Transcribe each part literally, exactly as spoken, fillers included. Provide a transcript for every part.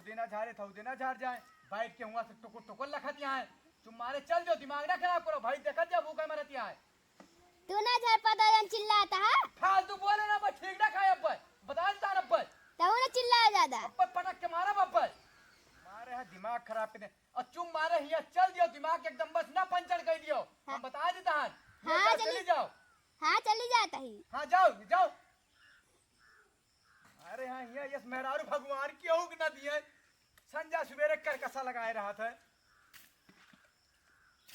देना झारे थौ, देना झार जाए। बैठ के हुआ से टुकुर टुकुर लखत यहाँ है। चुप मारे चल जो, दिमाग ना खराब करो भाई, देखत जा भूखा मरत यहाँ है। तू ना झार पाता जन चिल्लाता है। फालतू बोले ना, मैं ठीक ना खाए अब्बे। बता देता है अब्बे। तू ना चिल्ला ज्यादा। अब्बे पटक के मारा अब्बे। मारे है दिमाग खराब कर दे। और चुप मारे हिया चल दियो, दिमाग एकदम बस ना पंचर कर दियो। हाँ। हम बता देता है। ये हाँ, जाओ, चली चली जाओ। हाँ, चली जाता ही। हाँ, जाओ, जाओ। अरे हाँ, ये यस मेहरारू भगवान की हो कि ना दिए। संजा सुबेरे करकसा लगाए रहा था।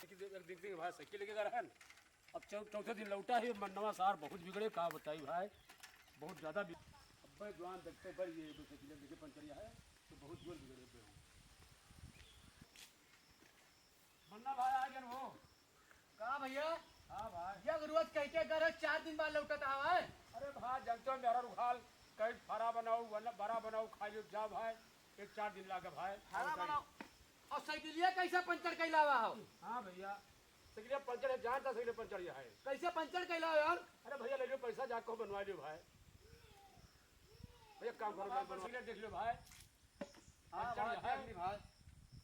एक दिन, एक दिन, एक दिन भाई साइकिल लेके गए रहन। अब चौ-, चौथे दिन लौटा है, मनवा सार बहुत बिगड़े, का बताई भाई, बहुत ज्यादा बि-, अब्बे जवान देखते बड़ ये दो साइकिल लेके पंचरिया है, तो बहुत जोर बिगड़े अब्बे हो। मन्ना भाई आ गए हो। का भैया? हाँ भाई। ये रोज कह के घर है, चार दिन बाद लौटत आवा है। अरे भाई, जनते हो मेरा रुखाल, कहीं फरा बनाओ, वरना बरा बनाओ, खा लियो, जा भाई, एक चार दिन लागे भाई। फरा बनाओ। और साइकिलिया कैसे पंचर कैलावा हो? हाँ भैया, साइकिलिया पंचर है, जानता साइकिल पंचर ये है। कैसे पंचर कैलावा यार? अरे भैया, ले लियो पैसा, जा को बनवा लियो भाई। भैया, काम करो, हाँ, भाई, बनवा। साइकिल देख लियो भाई। हाँ, पंचर भाई, है। देख ली भाई।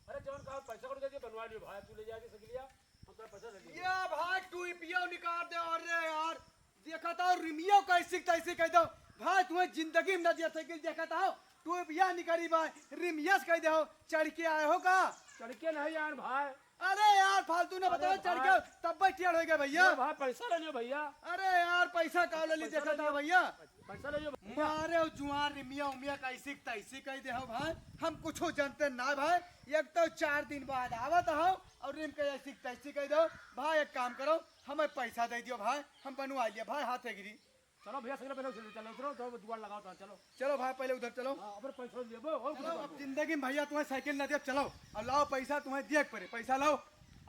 अरे जौन कहा पैसा कौड़ी दे दियो, बनवा लियो भाई, तू ले जाके साइकिलिया, हम तेरा पैसा दे दियो। ये भाई, तू ई पियो निकाल दे, अरे यार, देखा था रिमियो कैसी तैसी कह दो। भाई, तुम्हें जिंदगी में ना दिया साइकिल, देखा था, तू ई पिया निकारी भाई, रिमिया से कह दे हो, चढ़ के आए हो का? चढ़ के नहीं यार भाई। अरे यार, फालतू ना अरे बताओ, चढ़ भाई। के तब भाई टेढ़ हो गया भैया। ये भाई, पैसा ले लियो भैया। अरे यार, पैसा का ले ली, पैसा देखा ले था लियो। भैया। पैसा ले लियो भैया। मारे हो जुआन रिमिया उमिया कैसी तैसी कह दे हो भाई, हम कुछो जानते ना भाई। एक तो चार दिन बाद आवत हो और रिम के ऐसी तैसी कह दो। भाई, एक काम करो, हमें पैसा दे दियो भाई, हम बनवा लिया भाई, हाथ एगरी। चलो भैया, सगले पहले उधर चलो, उतरो, तो जुगाड़ लगाओ तो, चलो। चलो भाई, पहले उधर चलो। हाँ, अब पैसा लेबो, और चलो, कुछ अब करबो। जिंदगी में भैया तुम्हें साइकिल ना दिया, चलो, और लाओ पैसा, तुम्हें दिए के पड़े, पैसा लाओ।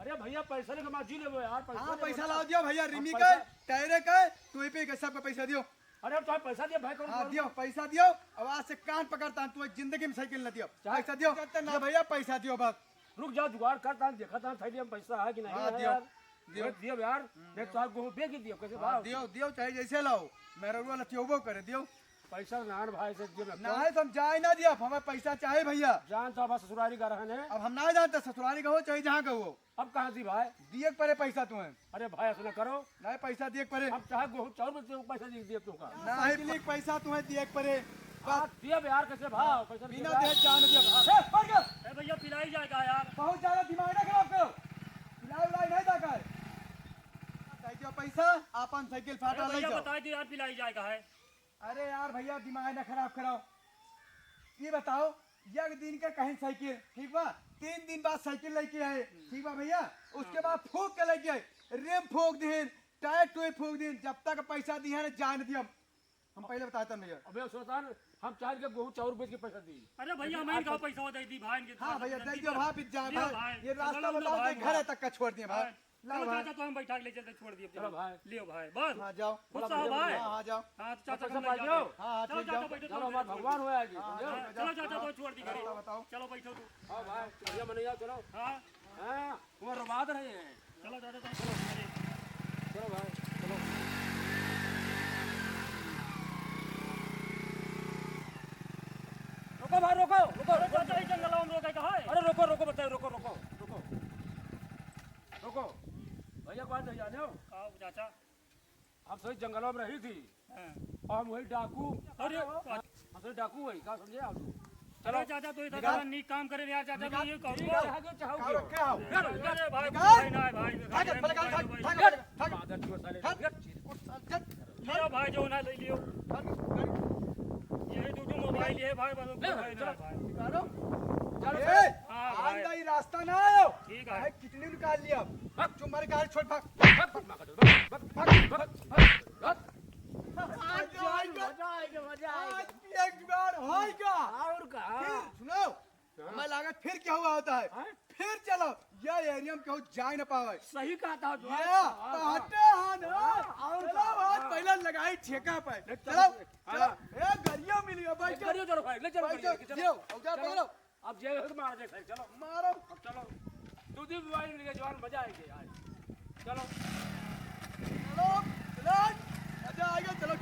अरे भैया, पैसा लेके हमारा जी लेबो यार, पैसा हाँ, लेबो पैसा ना। लाओ, दियो भैया, अब रिमी पैसा का, टायरे का, टोपी का, सबका पैसा दियो। अरे, अब तुम्हें पैसा दिया भाई, कौन हाँ, कौन? दियो, पैसा दियो। अब आज से कान पकड़ता हूँ, तुम्हें जिंदगी में साइकिल ना दियो। चाहे पैसा दियो। करते ना भैया, पैसा दियो बस। रुक जाओ, जुगाड़ करता हूँ, देखता हूँ थैली में पैसा है कि नहीं हाँ, है दियो, यार। दियो। अरे, दियो यार, हम्म, नहीं दियो। तो आप गेहूँ बेच दियो, कैसे हाँ, भाव? दियो, दियो, चाहे जैसे लाओ, मेरा रुआ लतियोबो करे, दियो। पैसा नान भाई से दियो, मैं ना है तो हम जाए ना दियो, हमें पैसा चाहे भैया। जान तो अब ससुरारी का रहन है। अब हम ना जानते ससुरारी का हो चाहे जहाँ का हो। अब कहाँ दी भाई? दिए के पड़े पैसा तुम्हें। अरे भाई, ऐसा ना करो। नहीं, पैसा दिए के पड़े। अब चाहे गेहूँ चाउर में तुमको पैसा दिए, दिए तुमका। नहीं, पैसा तुम्हें दिए के पड़े। बस। आप दिए यार, कैसे भाव? पैसा बिना दिए दे जान दिए। ए, बढ़ गया। ए भैया, पिलाई जाएगा यार। बहुत ज्यादा दिमाग ना खराब करो। पिलाई उलाई नहीं जाकर। दे दियो पैसा, अपन साइकिल फाटा अरे ले भैया, जाओ। बता दे यार, पिलाई जाएगा है। अरे यार भैया, दिमाग ना खराब कराओ। ये बताओ, एक दिन के कहीं साइकिल, ठीक बा, तीन दिन बाद साइकिल लेके आए, ठीक बा भैया, उसके बाद फूंक के लेके आए, रिम फूंक दिहिन, टायर टूए फूंक दिहिन, जब तक पैसा दिहे ना जान दियम। हम पहले बताते हैं भैया। अबे सुल्तान, हम चार के गेहूं चाउर बेच के पैसा दी। अरे भैया, हम इनका पैसा दे दी भाई, इनके हाँ भैया, दे दियो भाई, बीच जाए दियो भाई। भाई। ये रास्ता चलो, बताओ, भाई, घर तक का छोड़ दिए भाई। भाई। लाओ चलो भाई। चाचा, तो हम बैठा के ले चलते, छोड़ दिए। चलो भाई। लियो भाई, बस। हाँ, जाओ। खुश रहो भाई। हाँ, हाँ, जाओ। हाँ, तो चाचा पैसा को हम ले पाई जाओ। जाते। हाँ, हाँ, चलो ठीक, चाचा, जाओ। बैठो, चलो, छोड़ हमारे दिए। भगवान हो आएगी, हाँ, समझे? हाँ, चलो चाचा, तो छोड़ दी घरे। बताओ, बताओ। चलो बैठो तू। हाँ भाई, बढ़िया मनैया, चलो। हाँ। हाँ, तुम्हारा बात नहीं है। चलो चाचा, तो चलो। चलो भाई, चलो। रुको भाई, रुको, रुको, अरे रुको। चाचा, ये जंगल में रोके का है? अरे रुको, रुको, बताओ, रुको, रुको, रुको। रुको। भैया, बात नहीं जाने हो? का हो चाचा? हम सही जंगलों में रही थी। हाँ। और हम वही डाकू। अरे, हम सही डाकू वही, का समझे आप? चलो। अरे चाचा, तो इधर निकाल। चाचा नीक काम करे यार, चाचा, तो निकाल। ये करूँगा। निकाल, आगे चाहोगे? कहाँ रखे हो? अरे भाई, निकाल। भाई ना है भाई, भाग, भाई, भाग, भाई, भाग, भाई। भाग, भाग। मादर चोद साले। भाग। निकाल। चल, चल। लियो भाई, जो ना ले लियो। भाग, भाग। ये दो, दो मोबाइल है भाई, बस ले, मोबाइल चलो। ना है भाई। निकालो। चलो, ए, चलो। हाँ, भाई। आंदा ही रास्ता ना आयो। ठीक है। भाई, कितनी निकाल लिया? भाग। जो मारे गाड़ी छोड़, भाग। भाग, भाग, भाग, भाग। आज जाएगा। मजा आएगा, मजा आएगा। आज भी एक जुगाड़ होएगा। और का? फिर सुनो, हाँ। हमें लागत फिर क्या हुआ होता है? हाँ? फिर चलो, ये एरिया में केहू जाए ना पावे। सही कहा था जो ये हाँ, हाँ। पहटे हाँ ना। हाँ, और चलो का? भाई, हाँ। पहले लगाई ठेका पे। ले, चलो, चलो, चलो। हाँ। ए, गरिया मिल गया भाई, ले, चलो। गरिया चलो भाई, ले चलो, भाई, गरिया, चलो, चलो। ये, अब जा चलो। पकड़ो। अब जे है मार दे, चलो। मारो। अब चलो। दो दिन मोबाइल लेके जवान मजा आएंगे यार। चलो। चलो, चलो। मजा आएगा, चलो।